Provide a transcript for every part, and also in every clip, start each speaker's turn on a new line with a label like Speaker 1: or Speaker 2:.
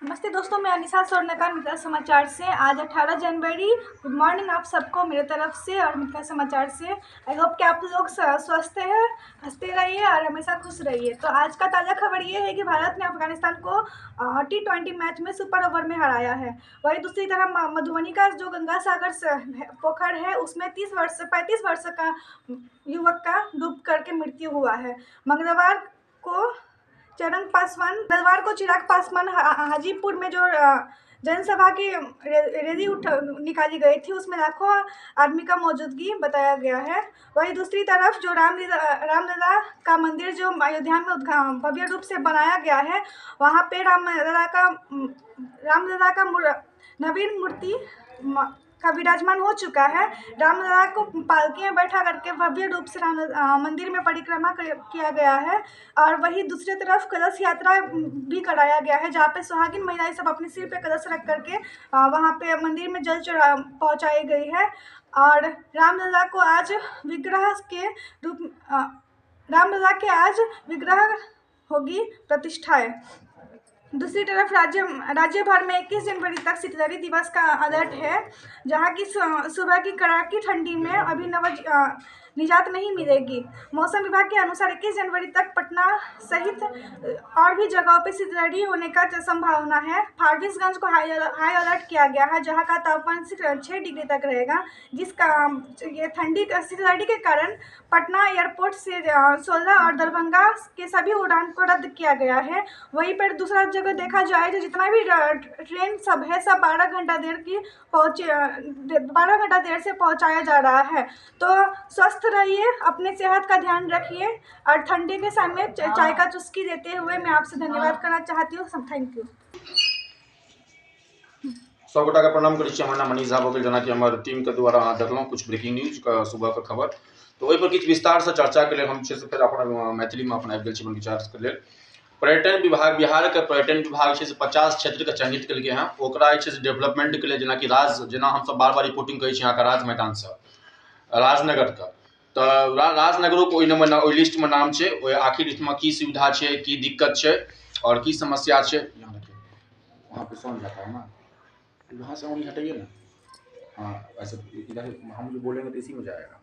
Speaker 1: नमस्ते दोस्तों, मैं अनिशा स्वर्णकार मिथिला समाचार से। आज 18 जनवरी, गुड मॉर्निंग आप सबको मेरे तरफ से और मिथिला समाचार से। I hope कि आप लोग स्वस्थ हैं, हंसते रहिए और हमेशा खुश रहिए। तो आज का ताज़ा खबर ये है कि भारत ने अफगानिस्तान को T20 match में सुपर ओवर में हराया है। वहीं दूसरी तरफ मधुबनी का जो गंगा सागर पोखर है, उसमें 30 वर्ष 35 वर्ष का युवक का डूब करके मृत्यु हुआ है। मंगलवार को चरण पासवान मंगलवार को चिराग पासवान हाजीपुर में जो जनसभा की रैली उठ निकाली गई थी, उसमें लाखों आदमी का मौजूदगी बताया गया है। वहीं दूसरी तरफ जो रामलला का मंदिर जो अयोध्या में भव्य रूप से बनाया गया है, वहाँ पे रामलला का नवीन मूर्ति का विराजमान हो चुका है। रामलला को पालकी में बैठा करके भव्य रूप से राम मंदिर में परिक्रमा किया गया है। और वहीं दूसरी तरफ कलश यात्रा भी कराया गया है, जहाँ पे सुहागिन महिलाएं सब अपने सिर पे कलश रख करके वहाँ पे मंदिर में जल चढ़ा पहुँचाई गई है। और रामलला को आज विग्रह के रूप रामलला के आज विग्रह होगी प्रतिष्ठाएं। दूसरी तरफ राज्य राज्य भर में 21 जनवरी तक शीतलहरी दिवस का अलर्ट है, जहां की सुबह की कड़ाकी ठंडी में अभी नव निजात नहीं मिलेगी। मौसम विभाग के अनुसार 21 जनवरी तक पटना सहित और भी जगहों पर शीतलहरी होने का संभावना है। फारबिसगंज को हाई हाई अलर्ट किया गया है, जहां का तापमान सिर्फ 6 डिग्री तक रहेगा, जिसका ये ठंडी शीतलहरी के कारण पटना एयरपोर्ट से 16 और दरभंगा के सभी उड़ान को रद्द किया गया है। वहीं पर दूसरा जगह देखा जाए तो जितना भी ट्रेन सब है, सब 12 घंटा देर की पहुँचे 12 घंटा देर से पहुँचाया जा रहा है। तो स्वस्थ रहिए, अपने सेहत का ध्यान रखिए और ठंडी के समय चाय का चुस्की देते हुए मैं आपसे धन्यवाद करना चाहती हूँ। Thank you.
Speaker 2: सब गोटाके प्रणाम करै छी। हमर नाम मनीष झा भऽ गेल। जेनाकि हमर टीमके द्वारा अहाँ देखलहुँ किछु ब्रेकिंग न्यूजके सुबहके खबर, तऽ ओहिपर किछु विस्तारसँ चर्चाके लेल हम छै से फेर अपन मैथिलीमे अपन आबि गेल छी अपन विचारके लेल। पर्यटन विभाग, बिहारके पर्यटन विभाग छै से 50 क्षेत्रके चयनित केलकै हँ। ओकरा जे छै से डेवलपमेंटके लेल, जेनाकि राज जेना हमसब बार बार रिपोर्टिंग करै छी अहाँके राज मैदानसँ राजनगरके, तऽ राजनगरोके ओहि ओहि लिस्टमे नाम छै। ओहि आखिर इसमे की सुविधा छै, की दिक्कत छै आओर की समस्या छै। यहाँ देखिए, वहाँ पे साउंड जाता है ना, वहाँ से उंगली हटाइए ना। हाँ, ऐसे इधर हम जो बोलेंगे तो इसी में जाएगा।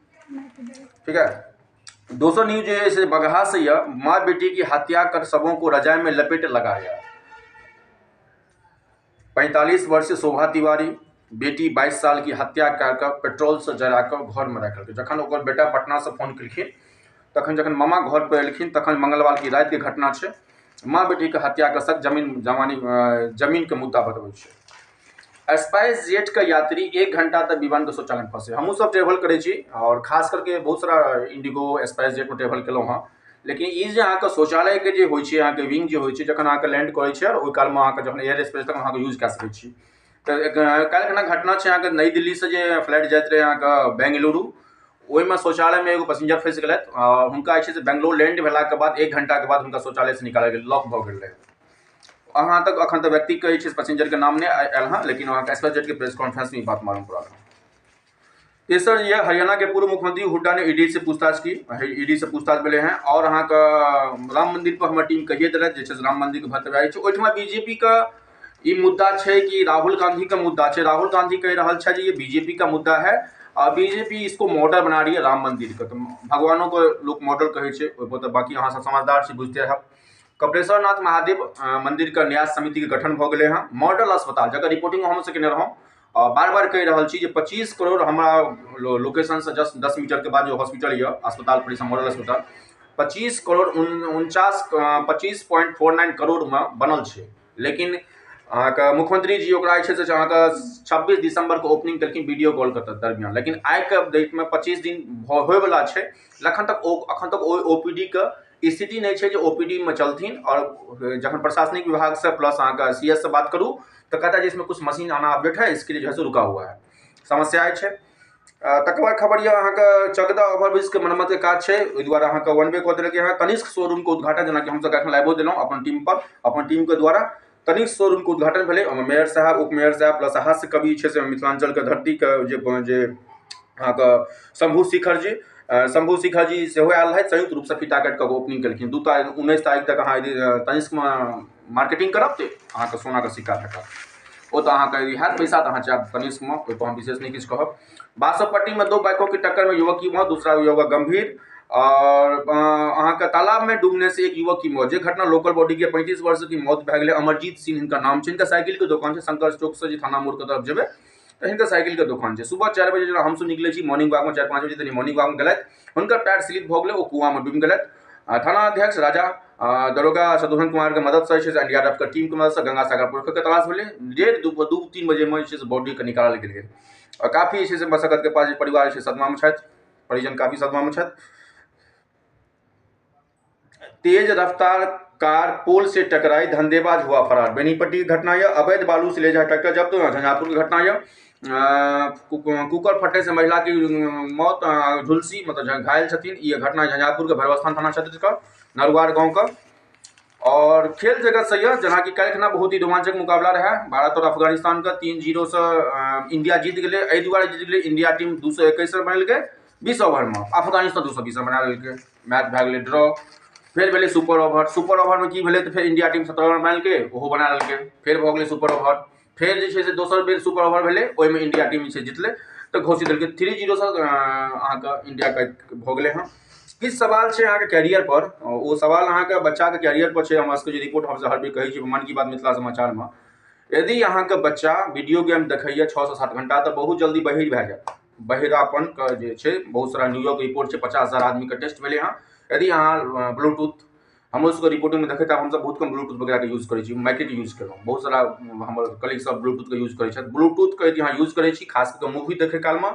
Speaker 2: ठीक है। दोसर न्यूज जे है से बगहा से यह, माँ बेटी की हत्या कर शवों को रजाई में लपेट लगाया। 45 वर्षीय शोभा तिवारी बेटी 22 साल की हत्या कए कऽ पेट्रोल से जरा कऽ घरमे राखलकै। जखन ओकर बेटा पटनासँ फोन केलखिन, तखन जखन मामा घर पर एलखिन, तखन मंगलवार की रातिके घटना छै। माँ बेटीके हत्याके शक जमीन जमानी जमीनके मुद्दा बतबै छै। स्पाइस जेट के यात्री एक घंटा तक विमान के शौचालय में फंसे। हमहूँ सब ट्रेवल करै छी और खास करके बहुत सारा इंडिगो, स्पाइस जेट में ट्रेवल केलहुँ हँ। लेकिन ई जे अहाँके शौचालयके जे होइ छै, अहाँके विंग जे होइ छै, जखन अहाँके लैंड करै छै और ओहि कालमे अहाँके जखन एयर स्पेस तक अहाँके यूज कए सकै छी। तऽ काल्हि खना घटना छै अहाँके, नई दिल्लीसँ जे फ्लाइट जाइत रहै अहाँके बेंगलुरु, ओहिमे शौचालयमे एगो पैसेंजर फँसि गेलथि। हुनका जे छै से बेंगलोर लैंड भेलाके बाद एक घंटाके बाद हुनका शौचालयसँ निकालल गेल, लॉक भऽ गेल रहै। अहाँ तक अखन तक व्यक्तिके जे छै पैसेंजरके नाम नहि आयल हँ, लेकिन अहाँके स्पाइस जेटके प्रेस कॉन्फ्रेंस में ई बात मालूम पड़ल हँ। तेसर ये, हरियाणा के पूर्व मुख्यमंत्री हुड्डा ने ईडी से पूछताछ की। ईडी से पूछताछ भेलै हैं। और अहाँके राम मंदिर पर हमर टीम कहिए देलथि, जे छै से राम मंदिरके भव्य छै। ओहिठमा बीजेपी के ई मुद्दा छै कि राहुल गांधी का मुद्दा छै। राहुल गांधी कहि रहल छै जे ये बीजेपी का मुद्दा है आ बीजेपी इसको मॉडल बना रही है राम मंदिर के। तऽ भगवानों को लोक मॉडल कहै छै ओहिपर, तऽ बाकी अहाँ सब समझदार छी, बुझते रहब। कपिलेश्वर नाथ महादेव मंदिर के न्यास समिति के गठन भऽ गेलै हँ। मॉडल अस्पताल, जकर रिपोर्टिंग हमसब केने रहौं, बार बार कहि रहल छी जे 25 करोड़ हमरा लोकेशनसँ जस्ट 10 मीटरके बाद जो हॉस्पिटल यऽ, अस्पताल परिसर, मॉडल अस्पताल, 25 करोड़ 49 25.49 करोड़मे बनल छै। लेकिन अहाँके मुख्यमंत्री जी ओकरा जे छै से अहाँके 26 दिसंबरके ओपनिंग केलखिन वीडियो कॉलके दरमियान। लेकिन आइके डेटमे 25 दिन होयवला छै, अखन तक ओहि ओपीडी के स्थिति नहि छै जे ओपीडी में चलथिन। और जखन प्रशासनिक विभाग से प्लस अहाँके सीएस से बात करू तऽ कहता जे इसमें कुछ मशीन आना अपडेट है, इसके लिए जो है से रुका हुआ है। समस्या छै। तकर बाद खबर यऽ अहाँके, चकदा ओवरब्रिजके मरम्मतके काज छै, ओहि दुआरे अहाँके वन वे कऽ देलकै हँ। तनिष्क शोरूमके उद्घाटन, जेनाकि हमसब एखन लाइवो देलहुँ अपन टीम पर, अपन टीमके द्वारा तनिष्क शोरूमके उद्घाटन भेलै। ओहिमे मेयर साहब, उप मेयर साहब, प्लस हास्य कवि छै से मिथिलाञ्चलके धरतीके जे जे अहाँके शंभू शिखर जी सेहो आयल रहथि। संयुक्त रूपसँ फीता काटि कऽ ओपनिंग केलखिन। 2 तारीख, 19 तारीख तक अहाँ यदि तनिष्कमे मार्केटिंग करब तऽ अहाँके सोनाके सिक्का भेटत। ओ तऽ अहाँके यदि हैत पैसा तऽ अहाँ जायब तनिष्कमे, ओहिपर हम विशेष नहि किछु कहब। बासोपट्टी में 2 बाइकों की टक्कर में युवक की मौत, दूसरा युवक गंभीर। और अहाँके तालाब में डूबने से एक युवक की मौत, जे घटना लोकल बॉडी के 35 वर्ष की मौत भए गेलै। अमरजीत सिंह हिनका नाम छै, हिनका साइकिल के दोकान छै, शंकर चौक से जे थाना मोड़ के तरफ जेबै तऽ हिनकर साइकिल के दोकान छै। सुबह 4 बजे जेना हमसब निकलै छी मॉर्निंग वॉक में, 4-5 बजे तनी मॉर्निंग वॉक में गेलथि, हुनकर पैर स्लिप भऽ गेलै, ओ कुआं में डूबि गेलथि। थाना अध्यक्ष राजा दरोगा शत्रुघ्न कुमार के मदद से जे एनडीआरएफ के टीम के मदद से गंगा सागर पोखरि के तलाश भेलै। 2:30-3 बजे में जे छै से बॉडी के निकालल गेलै। और काफी जे छै से मशक्कत के पास परिवार जे छै सदमा में छथि, परिजन काफी सदमा में छथि। तेज रफ्तार कार पोल से टकराई, धंधेबाज हुआ फरार। बेनीपट्टी की घटना यह, अवैध बालू से ले जा ट्रैक्टर जब्त, झंझारपुर की घटना यह। कुकर फटने से महिला की मौत, झुलसी मतलब घायल छथिन। ये घटना झंझारपुर के भैरवस्थान थाना क्षेत्र का नरुआर गांव का। और खेल जगत से यह जेना कि काल्हिखना बहुत ही रोमांचक मुकाबला रहा भारत और अफगानिस्तान का। 3-0 से इंडिया जीत गेलै। एहि दुआरे जीत गेलै, इंडिया टीम 221 रन बनेलकै 20 ओवर में, अफगानिस्तान 220 रन बना लेलकै, मैच भए गेलै ड्रॉ। फेर भेलै सुपर ओवर, सुपर ओवर में की भेलै तऽ फेर इंडिया टीम 17 रन बनेलकै, ओहो बना लेलकै, फेर भऽ गेलै सुपर ओवर। फेर जे छै से दोसर बेर सुपर ओवर भेलै, ओहिमे इंडिया टीम जे छै जितलै, तऽ घोषित देलकै 3-0 से अहाँके इंडिया के भऽ गेलै हँ। किछु सवाल छै अहाँके कैरियर पर, ओ सवाल अहाँके बच्चाके कैरियर पर छै। हमरा सबके जे रिपोर्ट हमसब हर बेर कहै छी मन की बात मिथिला समाचारमे, यदि अहाँके बच्चा वीडियो गेम देखैए 6 से 7 घंटा तऽ बहुत जल्दी बहिर भए जायत। बहिरापनके जे छै बहुत सारा न्यूयॉर्क रिपोर्ट छै, 50,000 आदमीके टेस्ट भेलै हँ। यदि अहाँ ब्लूटूथ, हमरो सबके रिपोर्टिंगमे देखैत हमसब बहुत कम ब्लूटूथ वगैरहके यूज करै छी, माइकेके यूज केलहुँ। बहुत सारा हमर कलीग सब ब्लूटूथके यूज करै छथि। ब्लूटूथके यदि अहाँ यूज करै छी खास कऽ मूवी देखै कालमे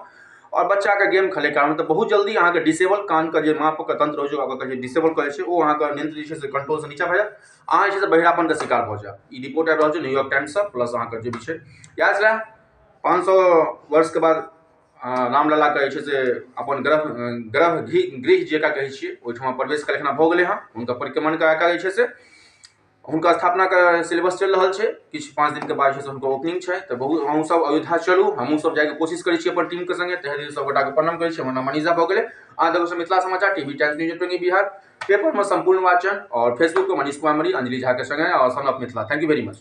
Speaker 2: और बच्चाके गेम खेलै कालमे, तऽ बहुत जल्दी अहाँके डिसेबल कानके जे मापके तंत्र होइ छै ओकरा कहै छै डिसेबल करै छै, ओ अहाँके नियंत्रण जे छै से कंट्रोलसँ नीचा भए जायत, अहाँ जे छै से बहिरापनके शिकार भऽ जायब। ई रिपोर्ट आबि रहल छै न्यूयॉर्क टाइम्ससँ, प्लस अहाँके जे भी छै। इएह छलै 500 वर्षके बाद रामलला के जे छै से अपन गर्भ गृह जेकरा कहै छियै ओहिठमा प्रवेश कयलखिन भऽ गेलै हँ। हुनकर परिक्रमण करा कऽ जे छै से हुनकर स्थापनाके सिलेबस चलि रहल छै। किछु 5 दिनके बाद जे छै से हुनकर ओपनिंग छै। तऽ बहुत अहूँ सब अयोध्या चलू, हमहूँ सब जाइके कोशिश करै छी अपन टीमके सङ्गे। तहे दिल सब गोटाके प्रणाम करै छी। हमर नाम मनीषा भऽ गेलै। अहाँ देखै मिथिला समाचार टीवी टाइम्स न्यूज 20 बिहार पेपरमे सम्पूर्ण वाचन और फेसबुक पर मनीष कुमार मणि, अंजलि झा के सङ्गे और son of Mithila. Thank you very much.